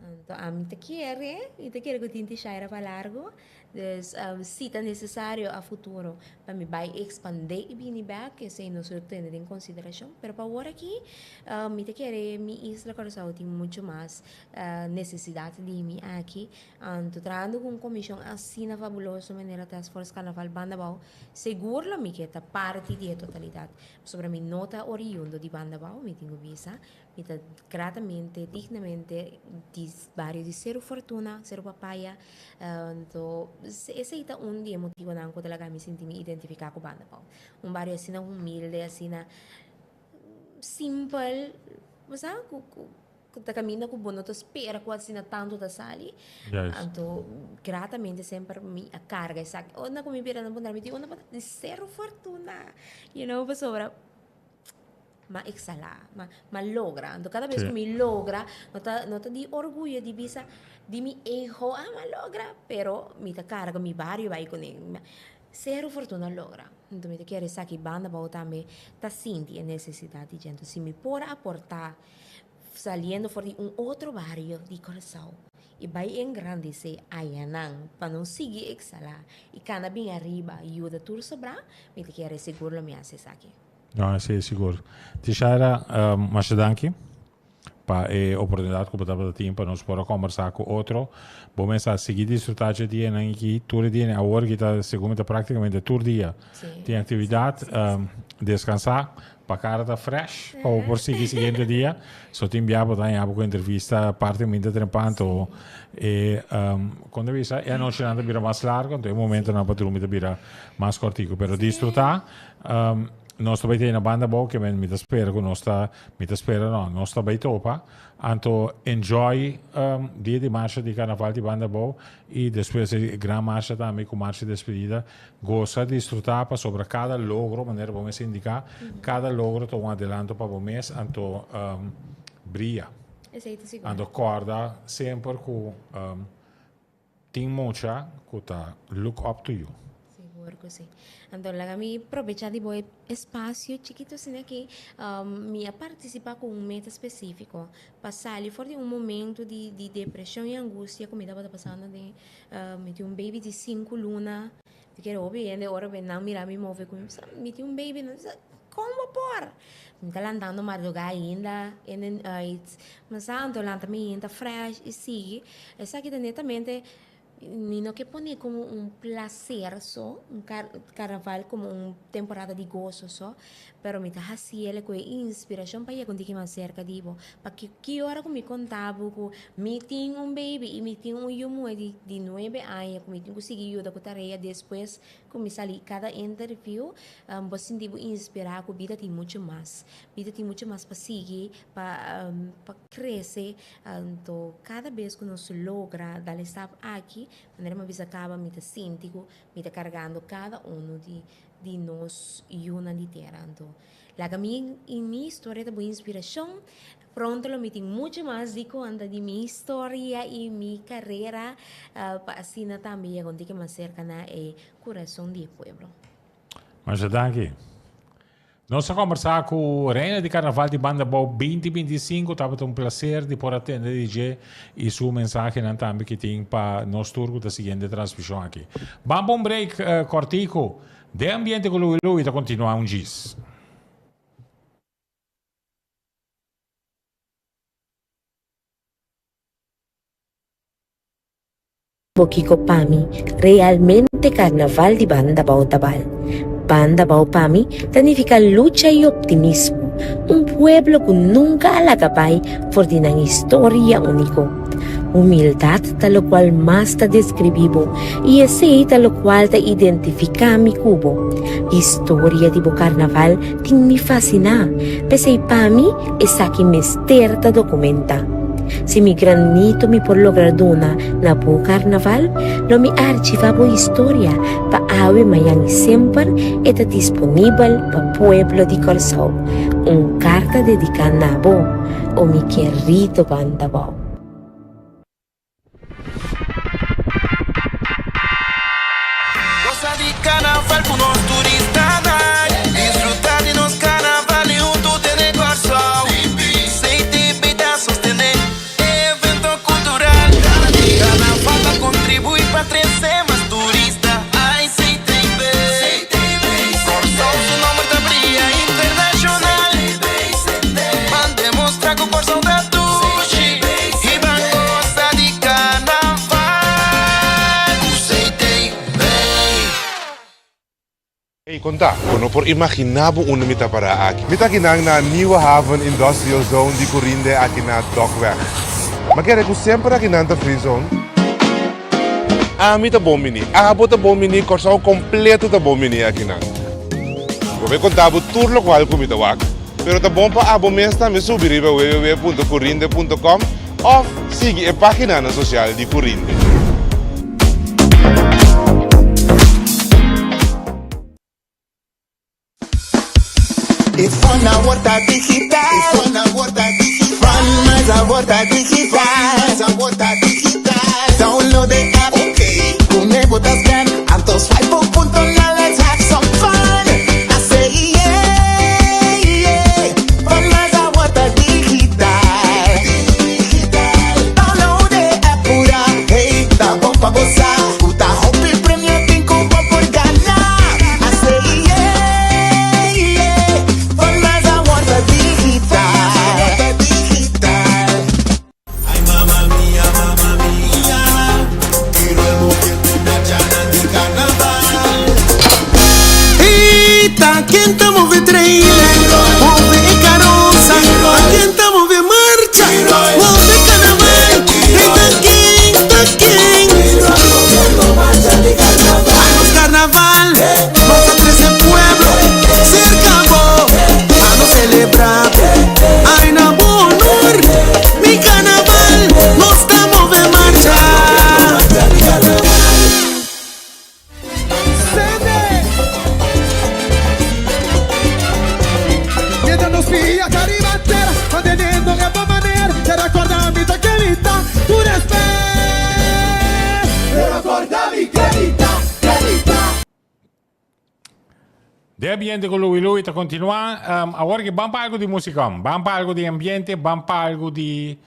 [SPEAKER 8] Anto ami ta kere, mi ta kere ku tin Tishaira pa largu. Dus si ta nesesario a futuro pa mi bai ekspandé i bini bèk, esei nos lo tene den konsiderashon. Pero pa awor aki mi ta kere mi isla Kòrsou tin muchu mas nesesidat di mi aki. Anto trahando ku un komishon asina fabuloso manera Task Force Carnaval Banda Abou, segur lo mi ke ta parti di e totalidat. Pasobra mi no ta oriundo di Banda Abou, mi tin ku bisa. Mi ta gratamente, dignamente di bario di Seru Fortuna, Seru Papaya. Anto esei ta un di e motibonan ku ta laga mi sinti mi identifiká ku Banda Abou. Un bario asina humilde, asina simpel, bo sa, ku ku ku ta kaminda ku bo no ta spera ku asina tantu ta sali. Anto gratamente semper mi a karga esaki. Ora ku mi bira na puntra mi di unda bo ta? Di Seru Fortuna, you know, pasobra m'a exhalá, m'a m'a logra. Anto kada bes ku mi logra, no ta no ta di orguyo di bisa di mi ego, ah m'a logra, pero mi ta karga mi bario bai kuné. Seru Fortuna logra. Anto mi ta kere esaki banda abou tambe ta sinti e nesesidat di dje. Anto si mi por aportá saliendo for di un otro bario di Kòrsou i bai engrandesé ayanan pa no sigui eksalá i kana bin ariba yuda tur sobrá, mi ta kere sigur lo mi hasi esaki.
[SPEAKER 1] No, esei sigur. Tishaira, masha danki pa e oportunidat ku bo tabata tin pa nos por a kombersá ku otro. Bo mes a sigui disfrutá dje dianan aki. Tur e dianan awor aki ta segun mi ta práktikamente tur dia tin aktividat. Deskansá pa kara ta fresh pa bo por sigui siguiente dia. So tin bia bo ta haña bo ku entrevista parti minta trempan anto e kon ta bisa e anochinan ta bira mas largo anto e momentonan pa drumi ta bira mas kòrtiku. Pero disfrutá. Nos ta bai tene na banda abou ke men mi ta spera ku nos ta mi ta spera no nos ta bai topa anto enjoy dia di marcha di karnaval di banda abou i despues e gran marcha tambe ku marcha di despedida gosa disfruta pasobra kada logro manera bo mes a indiká kada logro ta un adelanto pa bo mes anto bria anto kòrda semper ku Tin mucha ku ta look up to you.
[SPEAKER 8] Sigur ku si. Anto laga mi probecha di bo e espasio chikitu asina aki. Mi a partisipa ku un meta spesifiko pa sali for di un momento di di depreshon i angustia ku mi tabata pasando aden. Mi tin un baby di sinku luna. Mi kere hopi hende ora ku nan mira mi move ku mi bisa mi tin un baby nan bisa kon bo por? Mi ta lantando marduga ainda in the night. Mi sa anto lanta mi hinta fresh i sigui. Esaki ta netamente mi no ke pone komo un plaser so, un karnaval komo un temporada di goso so, pero mi ta hasi el ku e inspirashon pa yega un tiki mas serka di bo. Pa ki ki ora ku mi konta bo ku mi tin un baby i mi tin un yu muhé di di nuebe aña ku mi tin ku sigui yuda ku tarea despues ku mi sali kada interview, bo sinti bo inspirá ku bida tin muchu mas. Bida tin muchu mas pa sigui, pa pa krese. Anto kada bes ku nos logra dal e stap aki, manera mi a bisa kaba mi ta sinti ku mi ta kargando kada unu di di nos yunan di tera. Anto laga mi i mi historia ta bo inspirashon. Pronto lo mi tin muchu mas di konta di mi historia i mi karera pa asina tambe yega un tiki mas serka na e kurason di e pueblo.
[SPEAKER 1] Masha danki. Nos a kombersá ku Reina di Karnaval di Banda Bou 2025. Tabata un plaser di por a tende di dje i su mensahenan tambe ki tin pa nos tur ku ta siguiendo e transmishon aki. Ban pa un break kòrtiku. Den ambiente ku Louie Louie ta kontinuá un djis.
[SPEAKER 9] Bo kiko pa mi realmente karnaval di Banda Bou ta bal. Banda Bou pa mi ta nifiká lucha i optimismo, un pueblo ku nunka a laga bai for di nan historia úniko. Humildat ta lokual mas ta deskribí bo i esei ta lokual ta identifiká mi ku bo. Historia di bo karnaval tin mi fasiná, p'esei pa mi esaki mester ta dokumentá. Si mi granito mi por logra duna na bo karnaval, lo mi archiva bo historia pa. Awe, mañan i semper e ta disponibel pa pueblo di Kòrsou. Un karta dediká na bo, o mi kerido Bandabou.
[SPEAKER 5] Gosa di carnaval cu nos turistanan. Disfruta di nos carnaval y hunto tene Corsou. CTB ta sostene e evento cultural. Carnaval ta contribui pa trece mas turista. Ay CTB. Corsou su nomber ta bria internacional. Ban demostra cu Corsou ta dushi. Y ban gosa di carnaval cu CTB.
[SPEAKER 6] Ey, konta, bo no por imaginá bo unda mi ta pará aki. Mi ta akinan na Nieuwe Haven Industrial Zone di Curinde aki na Dokweg. M'a kere ku semper akinan ta free zone. Ami ta bon bini, abo ta bon bini, Kòrsou kompleto ta bon bini akinan. Bo bai konta bo tur lokual ku mi ta wak, pero ta bon pa abo mes tambe subi riba www.curinde.com òf sigui e páginanan sosial di Curinde.
[SPEAKER 7] E fun awor ta digital. E fun awor ta digital. Fun mas awor ta digital. Mas awor ta digital. Download the app. Okay. Ku bo ta scan. Anto swipe un punto now let's have some fun. I say yeah. Fun mas awor ta digital. Digital. Download the app pura. Hey, ta bon pa gosa. Ku ta hopi premio tin ku bo por gana. I say yeah. Fun mas awor ta digital. Digital. Ay mama mia, mama mia, quiero el boquete na di carnaval.
[SPEAKER 2] Hey, ta ken ta move trailer, move e carosa, ta ken ta move marcha, move carnaval. Hey, ta ken, ta ken. A nos carnaval, nos a trece pueblo cerca bo, pa nos celebra. Ay na bo honor, mi carnaval, nos ta move marcha.
[SPEAKER 10] Mientras nos pia riba tera, manteniendo e bon manera, Pero corda mi ta querita, tu respet. Pero corda mi querita, querita.
[SPEAKER 1] De ambiente ku Louie Louie ta kontinuá. Awor ke ban pa algu di músika, ban pa algu di ambiente, ban pa algu di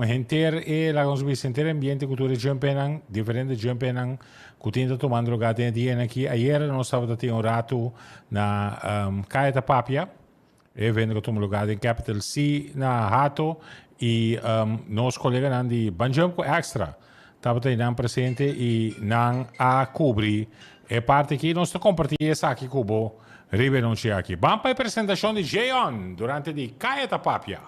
[SPEAKER 1] henter e, laga nos bisa, henter ambiente ku tur e jumpenan, diferente jumpenan ku tin ta tumando lugá den e dianan aki. Ayera nos tabata tin un ratu na Kaya ta Papia, e evento ku a tuma lugá den Capital C na Hato i nos koleganan di Ban Jump ku Extra tabata einan presente i nan a kubri e parti aki. Nos ta kompartí esaki ku bo riba e nochi aki. Ban pa e presentashon di Jeon durante di Kaya ta Papia.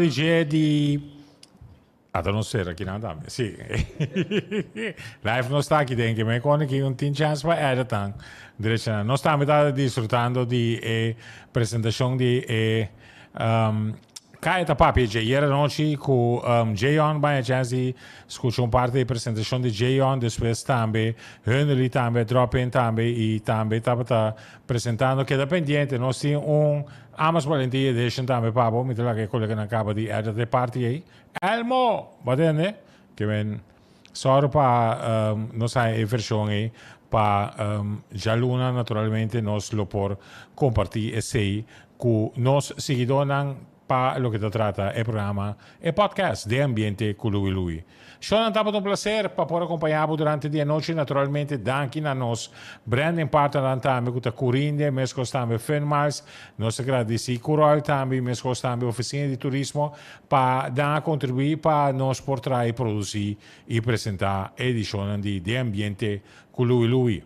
[SPEAKER 1] di dje di Ata nos sera kinan tambe. Si. Live nos ta aki den ke me kone ki un tin chance pa edit nan derecha nan. Nos tambe ta disfrutando di e presentacion di e um, Kaya ta papia dje. Yera nochi ku um, Jayon baña chance di scucha un parte di presentacion di Jayon. Despues tambe Hunderly tambe drop in tambe y tambe tabata presentando. Keda pendiente. Nos tin un Amos Valentia Edition tambe pa bo. Mi ta laga e coleganan caba di edit e parti ey. Elmo! Bo a tende? Ke men sòru pa nos haña e vershon ei pa djaluna naturalmente nos lo por kompartí esei ku nos siguidónan pa loke ta trata e programa, e podcast Den Ambiente ku Louie Louie. Shownan tabata un placer pa por acompaña bo durante di anochi. Naturalmente danki na nos branding partnernan tambe cu ta Curinde, mescos tambe Funmiles. Nos ta gradici Curoil tambe y mescos tambe Oficina di Turismo pa dan a contribui pa nos por traha y produci y presenta e edicionnan di Den Ambiente cu Louie Louie.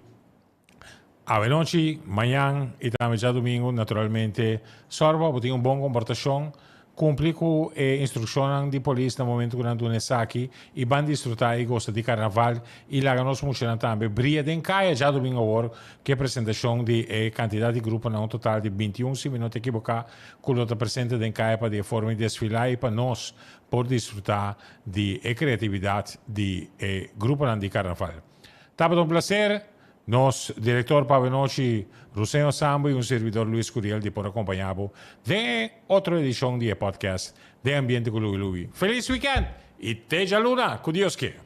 [SPEAKER 1] Awenochi, mañan y tambe djadumingu, naturalmente, sòru pa bo tin un bon komportashon, kumpli ku e instrukshonnan di polis na momentu ku nan duna esaki y ban disfrutá y gosa di karnaval y laga nos muchanan tambe bria den kaya djadumingu awor ku e presentashon di e kantidat di gruponan, un total di 21 si mi no ta ekiboká, ku lo ta presente den kaya pa di e forma di desfilá y pa nos por disfrutá di e kreatividat di e gruponan di karnaval. Tabata un placer, nos director pa awenochi Ruseño Sambo y un servidor Luis Curiel di por acompaña bo den e otro edicion di e podcast Den Ambiente cu Louie Louie. Feliz weekend y te djaluna cu Dios ke!